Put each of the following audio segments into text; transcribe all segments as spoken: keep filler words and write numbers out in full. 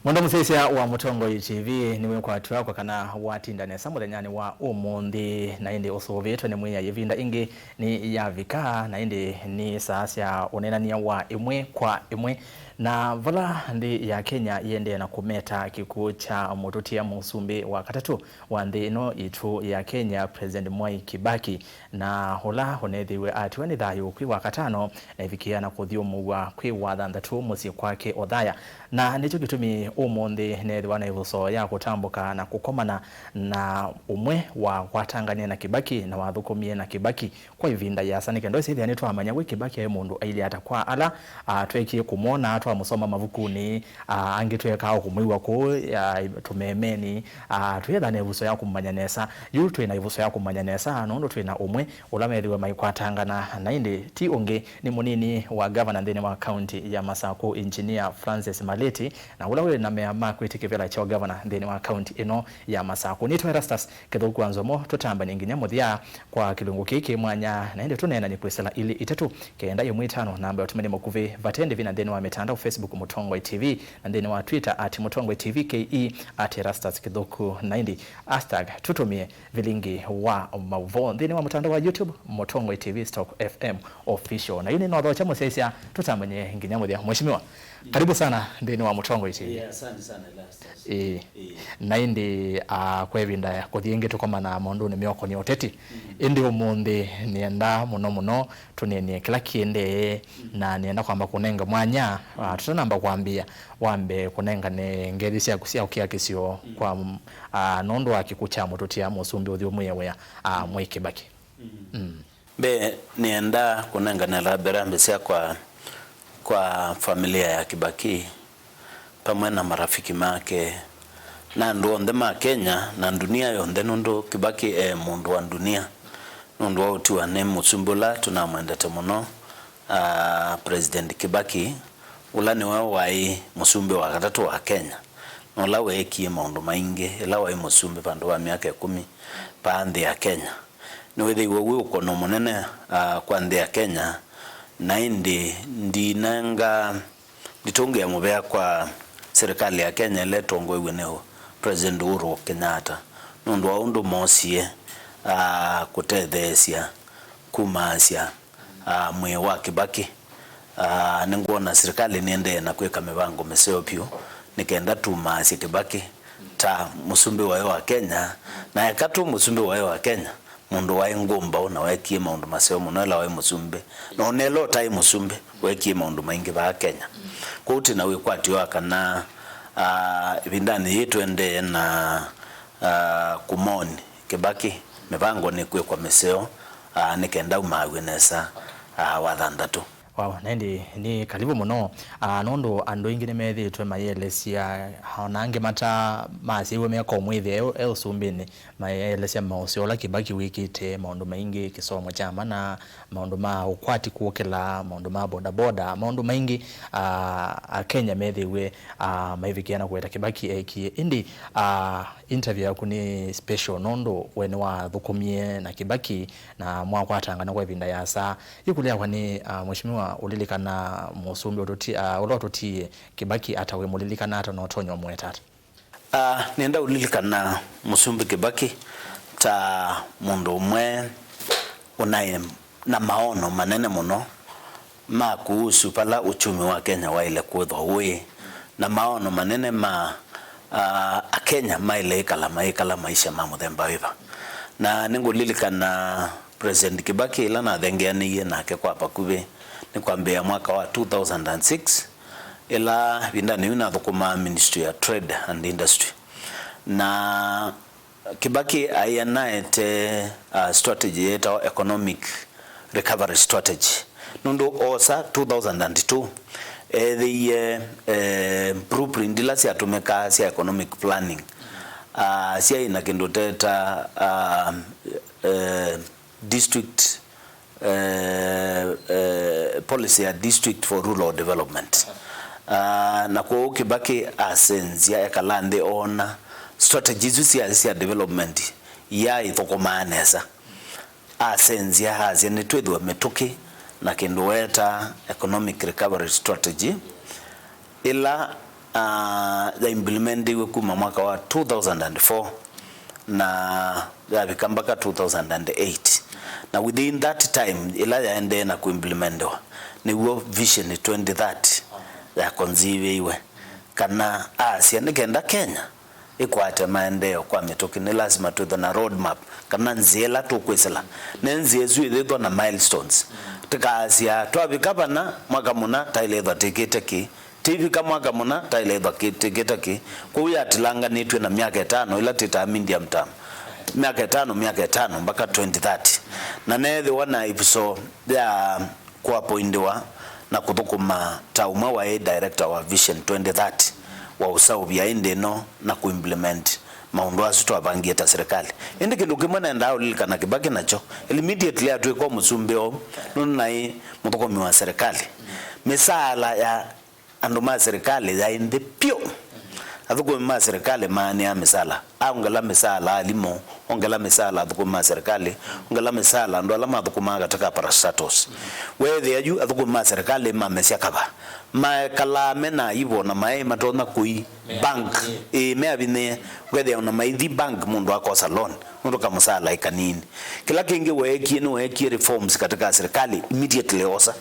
Mwendwa mũsyaĩĩsya wa Mũtongoi T V, nĩwĩkwatw'a kwa kana watinda nesa mũthenyanĩ wa ũmũnthĩ, na ĩndĩ ũsũvĩtwe nĩ Mwĩai ĩvinda ĩngĩ nĩ yavika, na ĩndĩ nĩ saa sya ũneenany'a wa ĩmwe kwa ĩmwe. Na vala nthĩ ya Kenya yĩendee na kũmeta kĩkw'ũ kya mũtũtia mũsumbĩ wa katatũ wa nthĩ ĩno yitũ ya Kenya, President Mwai Kibaki, na ũla ũneethĩiwe atiwa nĩ thayũ kwĩ Wakatano, na ĩvikĩa na kũthyũmũw'a kwĩ Wathanthatũ mũsyĩ kwake Othaya. Na nĩkyo kĩtumi ũmũnthĩ neethĩwa na ĩvuso ya kũtambũka na kũkomana na ũmwe wa watanganie na Kibaki na wathũkũmie na Kibaki kwa ĩvinda yĩasa, nĩ kenda ĩsĩthĩa nĩtwamanya we Kibaki aĩ mũndũ ailyĩ ata. Kwa ala, ah, tweekie kũmwona, twamũsoma mavukunĩ, ah, angĩ tweekaa o kũmwĩw'a kũũ, ah, tũmemeni, ah, twĩetha na ĩvuso ya kũmũmanya nesa. Yu twĩ na ĩvuso ya kũmũmanya nesa nũndũ twĩ na ũmwe ũla methĩwe maikwatangana, na ĩndĩ ti ũngĩ, nĩ mũnini wa gavana nthĩnĩ wa kaunti ya Masaku, Engineer Francis Maleti, na ũla wĩ na mea ma kwĩtĩkĩvĩla kya ũgavana nthĩnĩ wa kaunti ĩno ya Masaku. Nĩtwa Erastus Kĩthũku wa Nzomo, tũtambany'e nginya mũthya kwa kĩlungu kĩĩ kĩ mwanya, na ĩndĩ tũneenany'e kwĩsĩla ilĩ itatũ, kenda ĩmwe itano, namba ya ũtũmani mũkuvĩ, vate ndĩvi na nthĩnĩ wa mĩtandao, Facebook Mũtongoi T V, na nthĩnĩ wa Twitter at Mũtongoi T V K E, at Erastus Kĩthũku, na ĩndĩ hashtag tũtũmĩe vilingi wa maũvoo. Nthĩnĩ wa mũtandao wa YouTube, Mũtongoi T V Stock F M Official. Na yu nĩnothokya mũsyaĩĩsya, tũtambany'e nginya mũthya. Mheshimiwa, karibu sana nthĩnĩ wa Mũtongoi T V. Yeah, asante sana, Erastus. Ĩĩ. Ĩĩ. Na ĩndĩ, ah, kwa ĩvinda kũthi ĩngĩ tũkomana maũndũnĩ meũkonia ũteti. Mm. Ĩndĩ ũmũnthĩ nĩenda mũno mũno tũneeny'e kĩla kĩendee, mm, na nĩenda kwamba kũnenga mwanya, ah, tũtanamba kwambĩĩa, wambe kũnengane ngethi syaku sya ũkiakĩsyo, mm, kwa, mm, ah, nũndũ wa kĩkw'ũ kya mũtũtia mũsumbĩ ũthyũmũĩe wĩa, ah, Mwai Kibaki. Mm. Mm. Mbee, nĩenda kũnengane rambirambi syakwa kwa familia ya Kibaki, vamwe na marafiki make, na andũ onthe ma Kenya na ndunia yonthe, nũndũ Kibaki e mũndũ wa ndunia, nũndũ wa ũtiwa nĩ mũsumbĩ ũla tũnamwendete mũno, ah, President Kibaki, ũla nĩwe waĩ mũsumbĩ wa katatũ wa Kenya, na ũla weekie maũndũ maingĩ ĩla waĩ mũsumbĩ vandũ va myaka ĩkũmi vaa nthĩ ya Kenya. Nĩwĩthĩiwe wĩ ũkono mũnene, ah, kwa nthĩ ya Kenya, na ĩndĩ ndinenga, nditũngĩa mũvea kwa serikali ya Kenya ĩla ĩtongoew'e nĩ President Uhuru Kenyatta, nũndũ wa ũndũ moosie, ah, kũtetheesya kumaasya, ah, mwĩĩ wa Kibaki. Ah, nĩngwona serikali nĩendee na kwĩka mĩvango mĩseo vyũ nĩ kenda tumaasye Kibaki ta mũsumbĩ waĩ wa Kenya, na eka tu mũsumbĩ waĩ wa Kenya, mũndũ waĩ ngũmbaũ na weekie maũndũ maseo mũno ĩla waĩ mũsumbĩ, na ona ĩla ũtaĩ mũsumbĩ, weekie maũndũ maingĩ vaa Kenya. Kwoou twĩ na wĩkwatyo wa kana, ah, ĩvindanĩ yĩĩ tũendee na, ah, kũmoni Kibaki, mĩvango nĩkwĩkwa mĩseo, ah, nĩ kenda umaaw'e nesa, ah, Wathanthatũ. Wow, na ĩndĩ nĩ karibu mũno, ah, nũndũ andũ aingĩ nĩmethĩĩtwe mayĩelesya, ona angĩ mata masyaiwe meka ũmwĩthĩa e, e ũsumbĩnĩ, mayĩelesya maũseo ũla Kibaki wĩkĩte, maũndũ maingĩ, kĩsomo kya mana, maũndũ ma ũkwati kũkĩla, maũndũ ma bodaboda, maũndũ maingĩ, ah, Akenya methĩiwe, ah, maivikĩa na kũweta Kibaki ekie. Ĩndĩ, ah, interview yaku nĩ special nũndũ we nĩwathũkũmie na Kibaki na mwakwatangana kwa ĩvinda yĩasa. Yĩkũlyo yakwa nĩ, ah, Mheshimiwa, ũlilikana mũsumbĩ ũtũti-, ah, ũla ũtũtiie Kibaki ata? Wĩmũlilikana ata na ũtonya ũmũweta ata? Ah, nĩenda ũlilikana Mũsumbĩ Kibaki ta mũndũ ũmwe ũnaĩ na maono manene mũno ma kuhusu vala uchumi wa Kenya waĩle kwĩthwa ũĩ, na maono manene ma, ah, Akenya maĩle ĩkala mayĩkala maisha ma mũthemba wĩva. Na nĩngũlilikana President Kibaki ĩla nathengeanĩie nake kwa vakuvĩ nĩ kwambĩĩa mwaka wa two thousand and six, ĩla ĩvindanĩ yĩu nathũkũmaa Ministry ya Trade and Industry. Na Kibaki aĩ anaete, uh, strategy yĩtawa Economic Recovery Strategy. Nũndũ oosa two thousand and two, eethĩie, eh, blueprint ila syatũmĩkaa sya economic planning, uh, syaĩ na kĩndũ teta, uh, eh, district, eh, eh, policy ya District for Rural Development. Ah, na kwoou Kibaki asenzya, ekala nthĩ oona strategy isu sya, sya development yaithũkũmaa nesa. Asenzya, asya nĩtwĩthĩwe mĩtũkĩ na kĩndũ weetaa Economic Recovery Strategy, ĩla ah, ya implementiwe kuma mwaka wa two thousand and four na yavika mpaka two thousand and eight. Na within that time, ĩla yaendee na kuimplementiwa, nĩw'o Vision twenty thirty ya conceiviwe, kana asya nĩ kenda Kenya ĩkwate maendeeo kwa mĩtũkĩ, nĩ lasima twĩthwe na road map, kana nzĩa ĩla tũkwĩsĩla. Nĩ nzĩa ĩsu ĩthĩthwa na milestones. Tĩkaasya, twavika vana, mwaka mũna, taĩle ĩthwa tĩkĩte kĩĩ. Tĩvika mwaka mũna, taĩle ĩthwa kĩ-, tĩkĩte kĩĩ. Kwoou yatilanganĩtw'e na myaka ĩtano, ĩla twĩtaa medium term. Myaka ĩtano, myaka ĩtano, mpaka twenty thirty. Na neethĩwa na ĩvuso ya kũapoindiwa na kũthũkũma ta ũmwe waĩ director wa Vision twenty thirty wa ũseũvya ĩndĩ ĩno na kũimplement maũndũ asu twavangie ta serikali. Ĩndĩ kĩndũ kĩmwe nendaa ũlilikana Kĩbakĩ nakyo, immediately atw'ĩka mũsumbĩ oou, nũndũ naĩ mũthũkũmi wa serikali, mĩsaala ya andũ ma serikali yaĩ nthĩ vyũ. Athũkũmi ma serikali maanĩaa mĩsaala. Aongela mĩsaala alimũ, ongela mĩsaala athũkũmi ma serikali, ongela mĩsaala andũ ala mathũkũmaa katika parastatos. Weethĩa yu athũkũmi ma serikali mamesya kava. Makalaa me na aivo na maĩ matonya kũi bank. Ĩĩ, me avinyĩe. Ũkethĩa ona maithi bank mũndũ akosa loan, nũndũ kamũsaala ĩ kanini. Kĩla kĩngĩ weekie, nĩweekie reforms katika serikali immediately osa.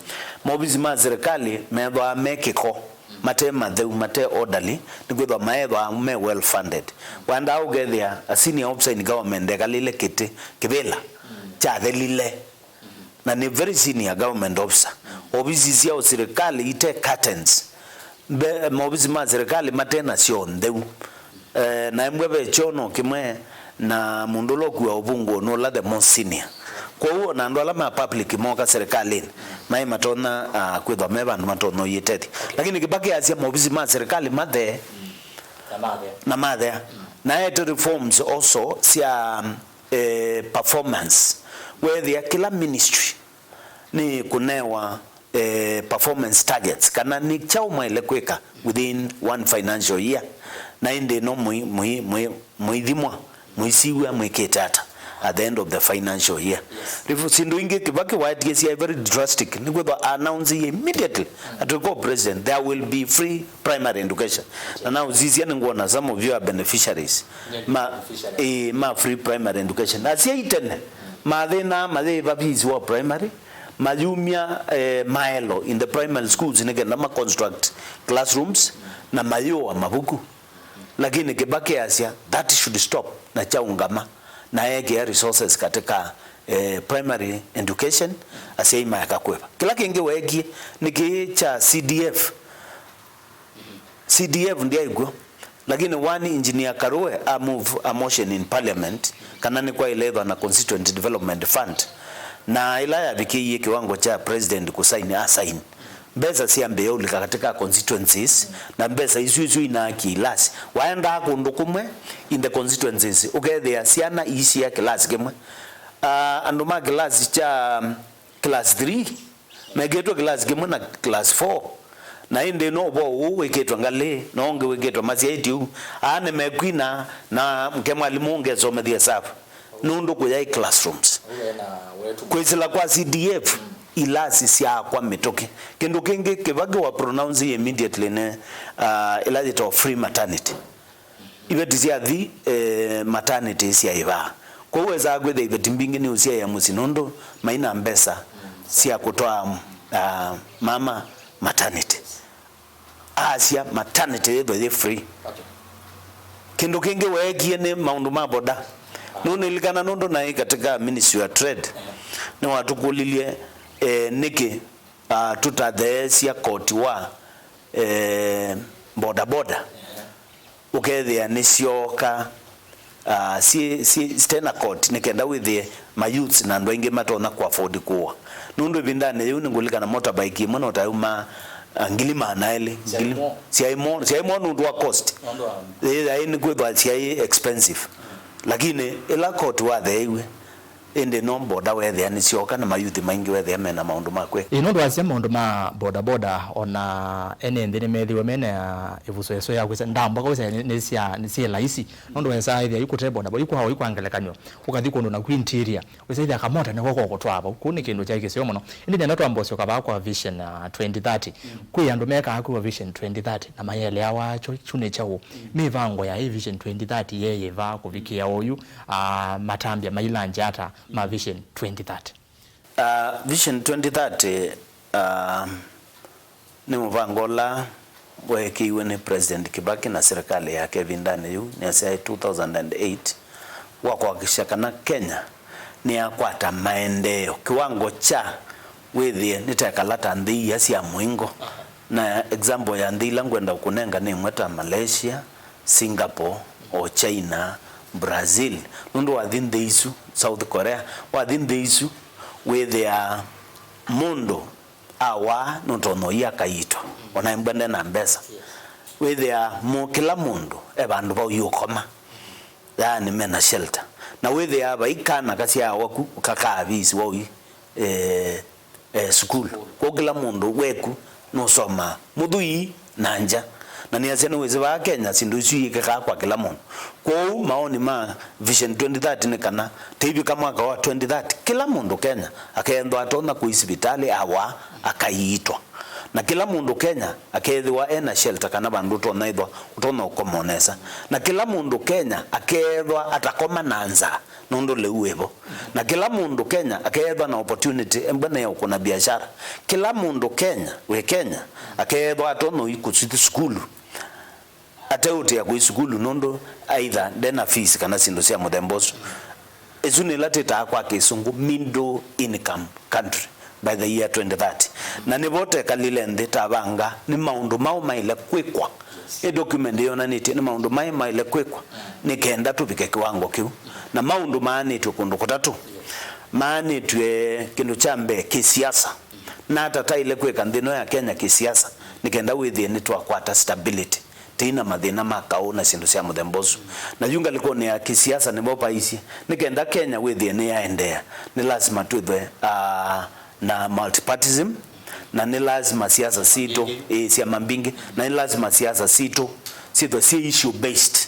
Maovisi ma serikali methwaa me kĩko, mate matheu, mate orderly, nĩkwĩthwa maethwaa me well funded. Waendaa ũkethĩa a senior officer in government ekalĩle kĩtĩ kĩvĩla kyathelile, na nĩ very senior government officer. Ovisi sya ũsirikali ite curtains. Mbe-, maovisi ma sirikali mate na syoo ntheu. Eh, na ĩmwe ve kyoo no kĩmwe, na mũndũ ũla ũkua ũvungũo nĩ ũla the most senior. Kwoou ona andũ ala ma public mooka serikalĩnĩ, maĩ matonya, ah, kwĩthwa me vandũ matonya ũyĩtethya. Lakini Kĩbakĩ asya maovisi ma serikali mathee na mathea. Na mathea. Na ete reforms also sya, eh, performance. Weethĩa kĩla ministry nĩ kũnewa, eh, performance targets, kana nĩ kyaũ mwaĩle kwĩka within one financial year, na ĩndĩ ĩno mũi-, mũi-, mũi-, mũithimwa, mũisiw'a mwĩkĩte ata at the end of the financial year. Rĩu syĩndũ ingĩ Kĩbakĩ waetie syaĩ very drastic, nĩkwĩthwa announce immediately atĩ ko president, there will be free primary education. Na naũsisya nĩngwona some of you are beneficiaries ma, eh, ma free primary education. Asyai tene mathĩnaa mayĩva fees wa primary, mayumya, eh, maelo in the primary schools nĩ kenda ma construct classrooms na mayũa mavuku. Lakini Kĩbakĩ asya, that should stop, na kyaũngama, na ekĩa resources katika, eh, primary education, asyai maeka kwĩva. Kĩla kĩngĩ weekie nĩ kĩĩ kya C D F. C D F ndyaĩ kw'o, lakini one Engineer Karũe a move a motion in parliament kana nĩkwaĩle ĩthwa na Constituent Development Fund, na ĩla yavikĩie kĩwango kya president kũsaini, asaini. Mbesa syambĩĩa ũlika katika constituencies, na mbesa isu isu inaakie ilasi. Waendaa kũndũ kũmwe in the constituencies, ũkethĩa syana iisyaa kĩlasi kĩmwe. Ah, andũ ma kĩlasi kya class three mekĩtwe class kĩmwe na class four, na ĩndĩ no ũvoo ũũ wĩkĩtwe ngalĩ, na ũngĩ wĩkĩtwe masyaĩti ũu. Aa nĩmekwina, na mke mwalimũ ũngĩ esomethie savu, nũndũ kũyaĩ classrooms. Kwĩsĩla kwa C D F, ilasi syaakwa mĩtũkĩ. Kĩndũ kĩngĩ Kĩbakĩ wa pronounce immediately nĩ, ah, ĩla yĩtawa free maternity. Iveti syathi, eh, maternity syaĩvaa. Kwoou wesaa kwĩthĩa iveti mbingĩ nĩũsyaĩa mũsyĩ nũndũ maina mbesa sya kũtwaa, ah, mama maternity. Asya maternity yĩthwe yĩ free. Kĩndũ kĩngĩ weekie nĩ maũndũ ma boda. Nũnĩlikana nũndũ naĩ katika Ministry ya Trade, nĩwatũkũlilye, eh, nĩkĩ, ah, tũtatheesya koti wa, eh, boda boda. Ũkethĩa nĩsyooka, ah, syĩ, syĩ, site na court, nĩ kenda wĩthĩe ma youths na andũ aingĩ matonya kũ afford kũũa. Nũndũ ĩvindanĩ yĩu nĩngũlikana motorbike ĩmwe no tayaumaa, ah, ngili maana elĩ, ngili, syaimo, syaimo nũndũ wa cost. Nũndũ wa, ĩĩ, yaĩ nĩkwĩthwa syaĩ expensive. Lakini ĩla court watheeiwe, Ĩndĩ no boda wethĩa nĩsyoka na mayuthi maingĩ wethĩa mena maũndũ ma kwĩka. Ĩĩ, nũndũ wasya maũndũ ma boda boda, ona ene nthĩ nĩmethĩwe mena ĩvuso ĩsu ya kwĩsa ndambwa kwĩsa nĩ, nĩ sya, nĩ syĩ laisi. Nũndũ wesa ĩthĩa yu kũte boda boda, yu kwa, yu kwa ngelekany'o, ũkathi kũndũ naku interior, wĩsa ĩthĩa kamota nĩko kokũtwaa vau. Kũu nĩ kĩndũ kyaĩ kĩseo mũno. Ĩndĩ nenda twambe ũsyoka vaa kwa Vision, uh, twenty thirty. Kwĩ andũ mekaa kwĩwa Vision twenty thirty na mayeleawa kyo kyu nĩ kyaũ. Mĩvango ya ĩ Vision twenty thirty yeyĩva kũvikĩa oyu, ah, matambya mailangya ata ma Vision twenty thirty? Ah, Vision twenty thirty, ah, nĩ mũvango ũla weekĩiwe nĩ President Kibaki na silikalĩ yake ĩvindanĩ yĩu, nĩasyaĩ two thousand and eight, wa kũhakikisha kana Kenya nĩyakwata maendeeo kĩwango kya wĩthĩe nĩtekala ta nthĩ ia sya mũingo. Na example ya nthĩ ila ngwenda kũnenga nĩ ĩmwe ta Malaysia, Singapore, o China, Brazil. Nũndũ wathi nthĩ isu, South Korea, wathi nthĩ isu, wĩthĩaa mũndũ awaa nũtonya ũi akaiitwa, ona embwa nde na mbesa. Wĩthĩaa mo kĩla mũndũ e vandũ vau iũkoma, yaani mena shelter. Na wĩthĩaa vai kana kasyaawa ku kakaaviswa ũi, eh, eh, sukulu. Kwoou kĩla mũndũ weku nũsomaa, mũthwii na ngya. Na nĩasya nĩwĩsĩ vaa Kenya syĩndũ isu iyĩkĩkaa kwa kĩla mũndũ. Kwoou maoni ma Vision twenty thirty nĩ kana tĩivika mwaka wa twenty thirty, kĩla mũndũ Kenya akeethwa atonya kũi sivitalĩ awaa akaiitwa. Na kĩla mũndũ Kenya akeethĩwa ena shelter kana vandũ ũtonya ĩthwa ũtonya ũkoma nesa. Na kĩla mũndũ Kenya akeethwa atakoma na nzaa nũndũ lĩu wĩvo. Na kĩla mũndũ Kenya akeethwa na opportunity embwa nĩ ya ũkũna biashara. Kĩla mũndũ Kenya wĩ Kenya akeethwa atonya ũi kũthi sukulu ateũtĩa kũi sukulu nũndũ either ndena fees kana syĩndũ sya mũthemba ũsu. Ĩsu nĩ ĩla twĩtaa kwa kĩsũngũ middle income country by the year twenty thirty. Na nĩvo tekalile nthĩ tavanga nĩ maũndũ maũ maĩle kwĩkwa. Ĩ document yonanĩtye nĩ maũndũ maĩ maĩle kwĩkwa nĩ kenda tũvike kĩwango kĩu. Na maũndũ maanĩtw'e kũndũ kũtatũ. Maanĩtw'e kĩndũ kya mbee kĩsiasa. Nata taĩle kwĩka nthĩ ĩno ya Kenya kĩsiasa nĩ kenda wĩthĩe nĩtwakwata stability. Tĩi na mathĩna ma kaũ na syĩndũ sya mũthemba ũsu. Na yu ngalĩkonĩ ya kĩsiasa nĩvo vaisye, nĩ kenda Kenya wĩthĩe nĩyaendeea, nĩ lasima twĩthwe, ah, na multipartism, na nĩ lasima siasa sitũ, ĩĩ, syama mbingĩ, na nĩ lasima siasa sitũ syĩthwe syĩ issue based.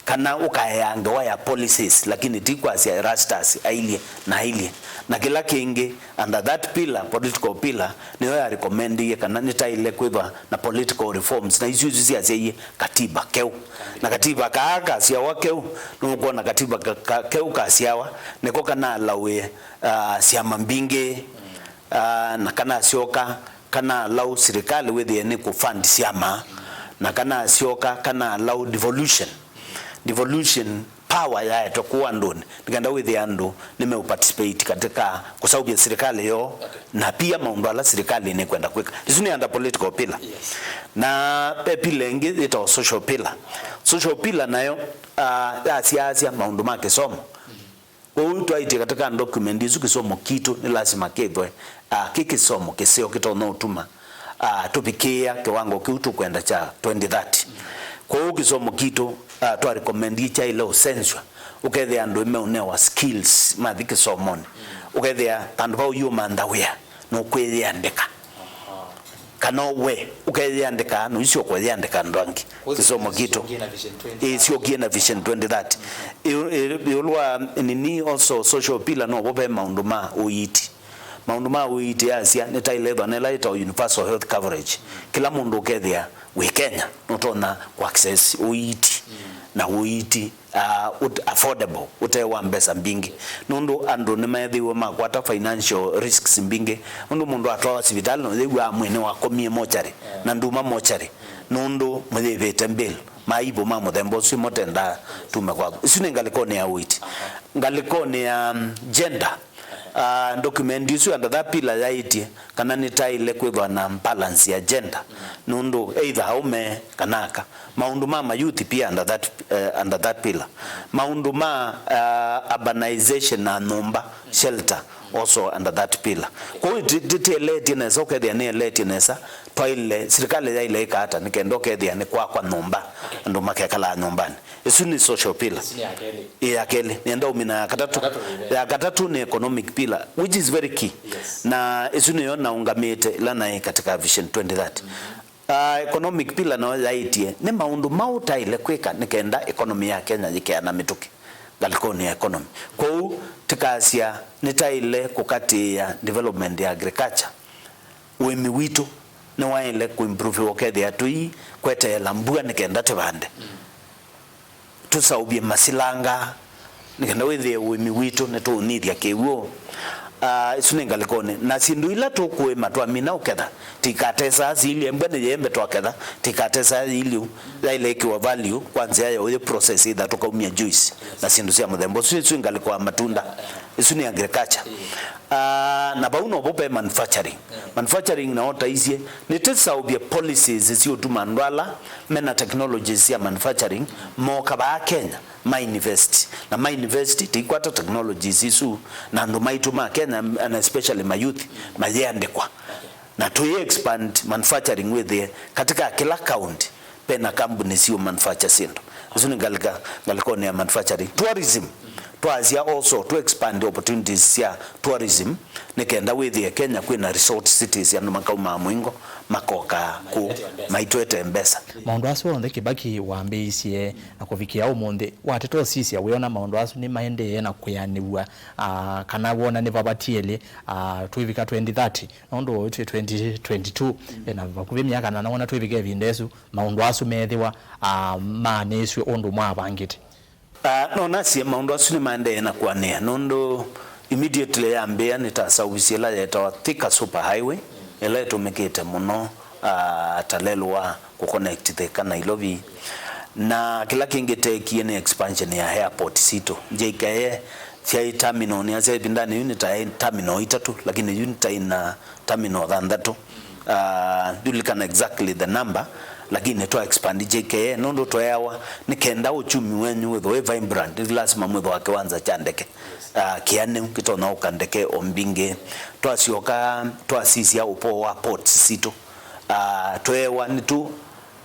Kana ũkaea ngewa ya policies, lakini ti kwasya Erastus ailyĩ na ailyĩ. Na kĩla kĩngĩ, under that pillar, political pillar, nĩyo ya recommendie kana nĩtaĩle kwĩthwa na political reforms, na isu isu syasyaie katiba keũ. Na katiba kaa kasyawa keũ, nũkwona katiba ka, ka, keũ kasyawa, nĩko kana alawĩe, ah, syama mbingĩ, ah, na kana asyoka kana allow sirikali wĩthĩe nĩ kũ fund syama, na kana asyoka kana allow devolution. Devolution power yaetwe kũu andũnĩ, nĩ kenda wĩthĩe andũ nĩmeũ participate katika kũseũvya sirikali yoo, na pia maũndũ ala sirikali nĩkwenda kwĩka. Isu nĩ under political pillar. Yes. Na ve pillar ĩngĩ yĩtawa social pillar. Social pillar nayo, ah, yasyaasya maũndũ ma kĩsomo. Kwoou twaĩtye katika document isu kĩsomo kitũ nĩ lasima kĩthwe, ah, kĩ kĩsomo kĩseo kĩtonya ũtuma, ah, tũvikĩĩa kĩwango kĩu tũkwenda kya twenty thirty. Kwoou kĩsomo kitũ, ah, twa recommend kyaĩle ũsenzw'a, ũkethĩa andũ meũnewa skills mathi kĩsomonĩ, ũkethĩa vandũ va ũiũmantha wĩa nũkwĩyĩandĩka. Kana we ũkeyĩandĩka, nũisyoka ũyĩandĩka andũ angĩ. Kĩsomo kitũ. Ĩĩ, syokie na Vision twenty thirty. Ĩ-, ĩ-, ĩũlũ wa nini also social pillar, novo ve maũndũ ma ũiiti. Maũndũ ma ũiiti yasya nĩtaĩle ĩthwa nela yĩtawa universal health coverage. Kĩla mũndũ ũkethĩa wĩ Kenya nũtonya kũ access ũiiti. Na ũiiti ah, ut-, affordable, ũte wa mbesa mbingĩ. Nũndũ andũ nĩmeethĩiwe makwata financial risks mbingĩ. Nũndũ mũndũ atwawa sivitalĩ, no yĩw'aa mwĩĩ nĩwakomie mochari, na nduma mochari, nũndũ mũyĩvĩte bill. Maaibu ma mũthemba ũsu ĩmo tendaa tume kwaku. Isu nĩ ngalĩkonĩ ya ũiiti. Ngalĩkonĩ ya, mm, gender, ah, document isu under that pillar yaĩtye kana nĩtaĩle kwĩthwa na balance ya gender, nũndũ either aũme kana aka. Maũndũ ma mayouth pia under that, eh, under that pillar. Maũndũ ma, ah, urbanization na nyũmba, shelter, also under that pillar. Kwoou ti-, ti-, tieletie nesa, ũkethĩa nĩeletie nesa, twaĩle, silikalĩ yaĩle ĩka ata nĩ kenda ũkethĩa nĩ kwakwa nyũmba, andũ makekalaa nyũmbanĩ? Ĩsu nĩ social pillar. Ĩsu nĩ ya kelĩ. Ĩ ya kelĩ. Nĩenda ũmina ya katatũ. Katatũ nĩ ĩvea? Ya katatũ nĩ economic pillar, which is very key. Yes. Na ĩsu nĩyo naũngamĩte ĩla naĩ katika Vision twenty thirty. Ah, economic pillar nayo yaĩtye nĩ maũndũ maũ taĩle kwĩka nĩ kenda economy ya Kenya yĩkeana mĩtũkĩ ngalĩkonĩ ya economy. Kwoou tĩkasya nĩtaĩle kũkatĩĩa development ya agriculture, ũĩmi witũ nĩwaĩle kũimproviwa ũkethĩa tũikweteela mbua nĩ kenda tĩvande. Tũsaũvye masilanga, nĩ kenda wĩthĩe ũĩmi witũ nĩtũũnyithya kĩw'ũ. Ah, ĩsu nĩ ngalĩkonĩ. Na syĩndũ ila tũkũĩma twamina ũketha, tikatesaa silye, mbwa nĩ yĩembe twaketha, tikatesaa yĩilye, yaĩle ĩkĩwa value kwa nzĩa ya ũyĩ process ĩtha tũkaumya juice na syĩndũ sya mũthemba ũsu. Ĩsu ngalĩko ya matunda. Ĩsu nĩ agriculture. Ah, na vau novo ve manufacturing. Manufacturing nao taisye, nĩtĩsaũvye policies siũtuma andũ ala mena technologies sya manufacturing moka vaa Kenya ma invest. Na ma invest, tĩikwata technologies isu, na andũ maitũ ma Kenya, and especially ma youth, mayĩandĩkwa. Na tũi expand manufacturing wĩthĩe katika kĩla county pena kambuni siũ manufacture syĩndũ. Ĩsu nĩ ngalĩka, ngalĩkonĩ ya manufacturing. Tourism, twasya also tũ expand opportunities sya tourism, nĩ kenda wĩthĩe Kenya kwĩna resort cities, andũ makaumaa mũingo makoka kũu maitwete mbesa. Maũndũ asu onthe Kibaki wambĩĩisye na kũvikĩa ũmũnthĩ, wateta ũsisya, wĩona maũndũ asu nĩmaendee na kwĩanĩw'a, ah, kana wona nĩvavatiĩle, ah, twĩvika twenty thirty, nũndũ twĩ twenty twenty-two, eh, na vakuvĩ myaka nana wona twĩvika ĩvinda ĩsu, maũndũ asu meethĩwa, ah, maanĩsw'e ũndũ mwavangĩte? Ah, no nasye maũndũ asu nĩmaendee na kũanĩa, nũndũ immediately yambĩĩa nĩtasaũvisye ĩla yetawa Thika Super Highway, ĩla ĩtũmĩkĩte mũno, ah, ta lelũ wa kũconnect Thika Nairobi. Na kĩla kĩngĩ teekie nĩ expansion ya airport sitũ. J K A syaĩ terminal, nĩasya ĩvindanĩ yu nĩtaĩ terminal itatũ, lakini yu nĩtaĩ na terminal thanthatũ. Ah, ndilikana exactly the number, lakini twa expand J K A nũndũ tweawa nĩ kenda uchumi wenyu wĩthwe wĩ vibrant, nĩ lasima mwĩthwe wa kĩwanza kya ndeke, ah, kĩanĩu kĩtonya ũka ndeke o mbingĩ. Twasyoka twasisya ũvoo wa ports sitũ. Ah, tweewa nĩtũ,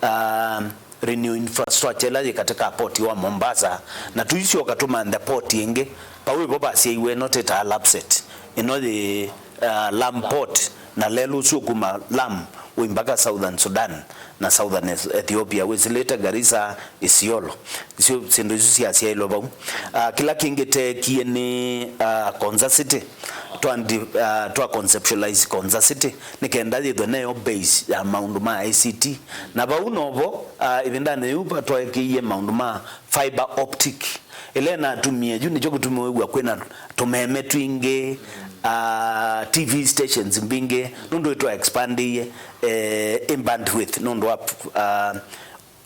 ah, renew infrastructure ĩla yĩ katika port wa Mombasa, na tũisyoka tũmanthe port ĩngĩ. Vau ĩvo vasyaiwe ĩno twĩtaa Lapsset, ĩno yĩ, ah, Lamu port, na lelũ ũsu ũkuma Lamu wĩ mpaka Southern Sudan na Southern Eth-, Ethiopia, wĩsĩlĩte Garissa, Isiolo. Isu, syĩndũ isu syasyaĩlwe vau. Ah, kĩla kĩngĩ teekie nĩ, ah, Konza City. Twa ndi-, ah, twa conceptualize Konza City nĩ kenda yĩthwe neyo base ya maũndũ ma I C T. Na vau novo, ah, ĩvindanĩ yĩu vatwaĩkĩie maũndũ ma fiber optic. Ĩla ĩnatumie yu nĩkyo kĩtumi wĩw'a kwĩna tũmeme twingĩ, ah, T V stations mbingĩ, nũndũ ĩtwa expandĩie, eh, ĩ bandwidth nũndũ wa, ah,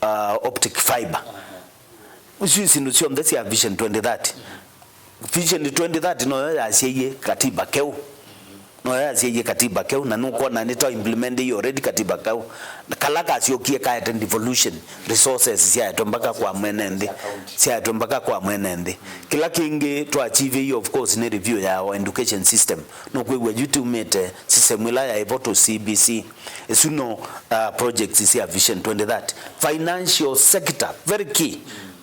ah, optic fiber. Isu syĩndũ syonthe sya Vision twenty thirty. Vision twenty thirty noyo yasyaie katiba keũ. Noyo yasyaie katiba keũ, na nũkwona nĩtwa implement already katiba keũ. Kala kasyokie kaete devolution, resources syaetwe mpaka kwa mwene nthĩ. Syaetwe mpaka kwa mwene nthĩ. Kĩla kĩngĩ twa achieve, of course, nĩ review ya our education system. Nũkwĩw'a yu tumĩte system ĩla yaĩ vo to C B C. Isu no, uh, projects sya Vision twenty thirty. Financial sector, very key.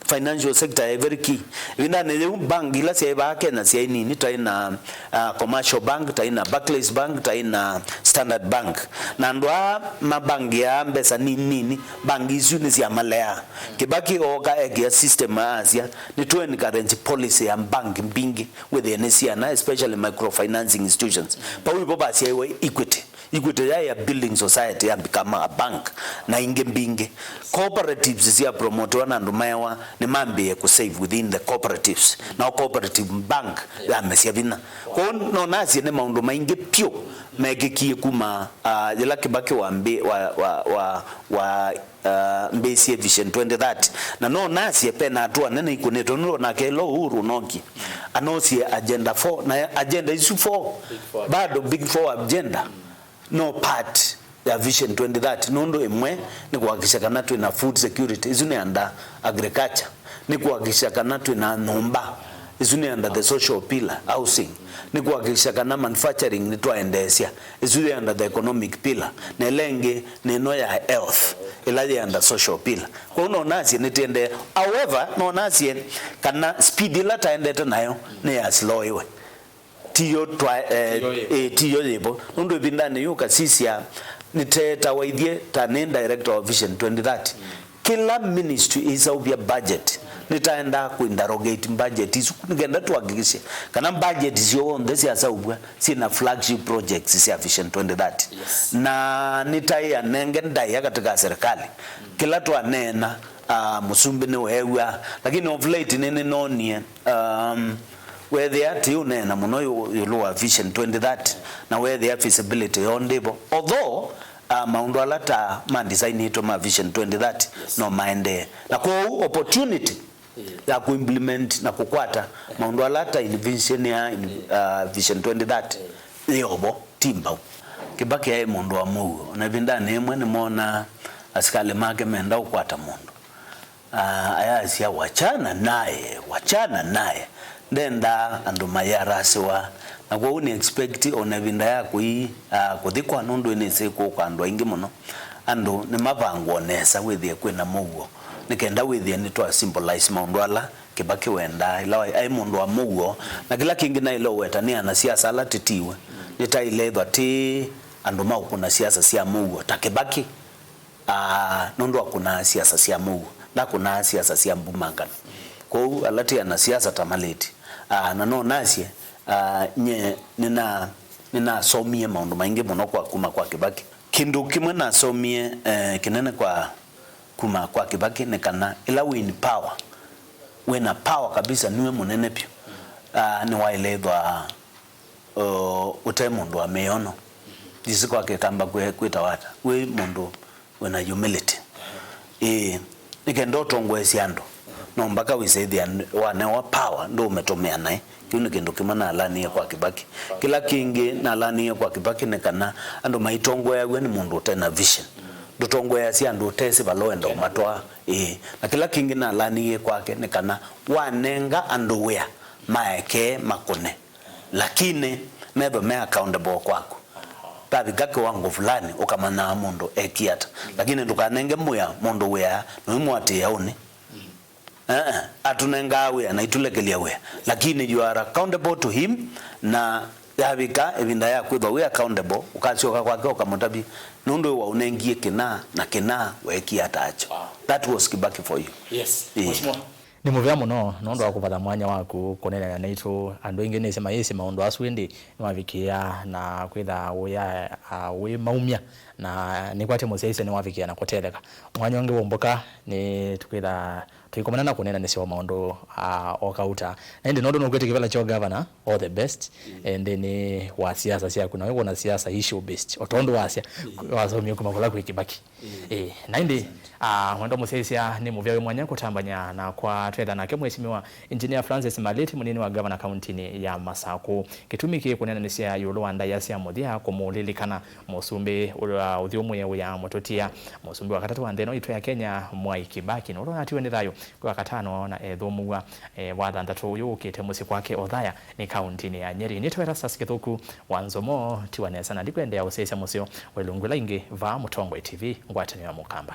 Financial sector yaĩ very key. Ĩvindanĩ yĩu, bank ila syaĩ vaa Kenya syaĩ nini, taĩ na, uh, Commercial Bank, taĩ na Barclays Bank, taĩ na Standard Bank. Na andũ aa mabangiaa mbesa nini nini, bank isu nĩsyamaleaa. Kibaki ooka ekĩa system, asya, nĩtũ encourage policy ya bank mbingĩ wĩthĩe nĩ syana, especially microfinancing institutions. Vau ĩvo vasyaĩwe Equity. Equity yaĩ ya building society, ya become a bank, na ingĩ mbingĩ. Cooperatives sya promotewa na andũ maewa nĩmambĩĩe kũ save within the cooperatives. Nao cooperative bank yamesya vinya. Kwoou no nasye nĩ maũndũ maingĩ vyũ mekĩkie kuma, ah, yĩla Kibaki wambĩ-, wa, wa, wa, wa, ah, mbĩĩsye Vision twenty thirty. Na no nasye pena atũa nene ikũnĩtwe, nũndũ onake ĩla Uhuru ũnokie, anosie Agenda four, na agenda isu four, bado Big Four agenda, no part ya Vision twenty thirty, nũndũ ĩmwe nĩ kũhakikisha kana twĩna food security, isu nĩ under agriculture, nĩ kũhakikisha kana twĩna nyũmba, Ĩsu nĩ under the social pillar, housing. Nĩ kũhakikisha kana manufacturing nĩtwaendeesya. Ĩsu yĩ under the economic pillar. Na ĩla ĩngĩ nĩ ĩno ya health, ĩla yĩ under social pillar. Kwoou no nasye nĩtĩendee. However, no nasye kana speed ĩla taendete nayo nĩ ya slowiwe. Tiyo twa, eh, tiyo yĩvo. Eh, tiyo yĩvo. Nũndũ ĩvindanĩ yĩu kasisya nĩteetawa ithyĩ ta nĩ director wa Vision twenty thirty. Kĩla ministry ĩiseũvya budget, nĩtaendaa kũ interrogate budget isu nĩkenda tuhakikishe kana budget syonthe syaseũvw'a syĩna flagship projects sya Vision twenty thirty. Yes. Na nĩtaĩanenge ndaĩa katĩ ka serikali. Kĩla twaneena, ah, mũsumbĩ nĩweew'a, lakini of late nĩnĩnoonie, um, weethĩa tĩũneena mũno ĩũ-, ĩũlũ wa Vision twenty thirty, na weethĩa feasibility yoo ndĩvo. Although, ah, maũndũ ala ta ma designĩtwe ma Vision twenty thirty, yes, no maendee. Na kwoou opportunity, mm, ya kũ implement na kũkwata, eh, maũndũ ala ta in vision ya in, mm, ah, Vision twenty thirty, mm, yĩ o vo, ti mbau. Kibaki aĩ mũndũ wa mũuo. Ona ĩvindanĩ yĩmwe nĩmoona asikalĩ make menda ũkwata mũndũ. Ah, ayasya, "Wachana naye, wachana naye." Ndendaa andũ mayarasĩwa. Na kwoou nĩ expect ona ĩvinda ya kũi, ah, kũthikwa, nũndũ nĩsĩ kũũka andũ aingĩ mũno. Andũ nĩmavangwa nesa wĩthĩe kwĩna mũuo, nĩ kenda wĩthĩe nĩtwa symbolize maũndũ ala Kĩbakĩ wendaa ĩla waĩ, aĩ mũndũ wa mũuo. Na kĩla kĩngĩ naĩle ũweta nĩ anasiasa ala tĩtiwe. Nĩtaĩle ĩthwa tĩ andũ ma ũkũna siasa sya mũuo ta Kĩbakĩ. Ah, nũndũ akũnaa siasa sya mũuo, ndakũnaa siasa sya mbumangano. Kwoou ala tĩ anasiasa ta malĩti. Ah, na no nasye, ah, nye nĩna-, nĩnasomie maũndũ maingĩ mũno kwa, kuma kwa Kĩbakĩ. Kĩndũ kĩmwe nasomie, eh, kĩnene kwa, kuma kwa Kĩbakĩ nĩ kana ĩla wĩ in power, wĩna power kabisa, nue mũnene vyũ, ah, nĩwaĩle ĩthwa, uh, ũte mũndũ wa mĩono. Ndĩsĩ kwa Kĩkamba kwĩ-, kwĩtawa ata. Wĩ mũndũ wĩna humility. Ĩĩ, nĩ kenda ũtongoesye andũ. No mpaka wĩsĩthĩa wanewa power, ndũũmĩtũmĩa naĩ. Kĩu nĩ kĩndũ kĩmwe nalaniie kwa Kĩbakĩ. Kĩla kĩngĩ nalaniie kwa Kĩbakĩ nĩ kana andũ maitongoeaw'a nĩ mũndũ ũte na vision. Ndũtongoeasya andũ ũtesĩ vala ũenda ũmatwaa. Ĩĩ. Na kĩla kĩngĩ nalaniie kwake nĩ kana wanenga andũ wĩa maekee makũne. Lakini methwe me accountable kwaku. Tavika kiwango fulani, ũkamanyaa mũndũ ekie ata. Lakini ndũkanenge mwĩa mũndũ wĩa na ũimũatĩĩa ũnĩ. Eh, eh, atũnengaa wĩa na itũlekelya wĩa. Lakini you are accountable to him, na yavika ĩvinda ya kwĩthwa wĩ accountable, ũkasyoka kwake ũkamũtavya, "Nũndũ waũnengie kĩna na kĩna, weekie ata akyo?" Wow. That was Kibaki for you. Yes. Eh. Mheshimiwa. Nĩ mũvea mũno nũndũ wa kũvatha mwanya waku kũneenany'a naitũ. Andũ aingĩ nĩsĩ mayĩsĩ maũndũ asu, ĩndĩ nĩwavikĩĩa na kwĩtha ũya, a, wĩ maumya, na nĩkwatĩ mũsyaĩĩsya nĩwavikĩĩa na kũtetheka. Mwanya ũngĩ wũmbũka, nĩtũkwĩtha tũikomana na kũneenanĩsya o maũndũ, a, o kauta. Na ĩndĩ nũndũ nũkwĩtĩ kĩvĩla kya ũgavana, all the best, mm, eh, nthĩnĩ wa siasa syaku. Na wĩwona siasa issue based, o tondũ wasya, mm, wasomie kuma kũla kwĩ Kĩbakĩ. Ĩĩ, na ĩndĩ, ah, mwendwa mũsyaĩĩsya, nĩ mũvea wĩ mwanya kũtambany'a nakwa twetha nake Mheshimiwa Engineer Francis Maliti, mũnini wa ngavana kauntinĩ ya Masakũ. Kĩtumi kĩ kũneenanĩsya ĩũlũ wa ndaĩa sya mũthya kũmũlilikana mũsumbĩ ũla ũthyũmũĩe wĩa mũtũtia, mũsumbĩ wa katatũ wa nthĩ ĩno itũ ya Kenya, Mwai Kibaki, na ũla watiwe nĩ thayũ kwĩ Wakatano na ethũmũw'a, eh, Wathanthatũ ũyũ ũkĩte mũsyĩ kwake Othaya nĩ kauntinĩ ya Nyeri. Nĩtawa Erastus Kĩthũku wa Nzomo, tiwa nesa, na ndikwendeea ũsyaĩĩsya mũseo wa ilungu ila ingĩ vaa Mũtongoi T V, ngwatanĩo ya Mũkamba.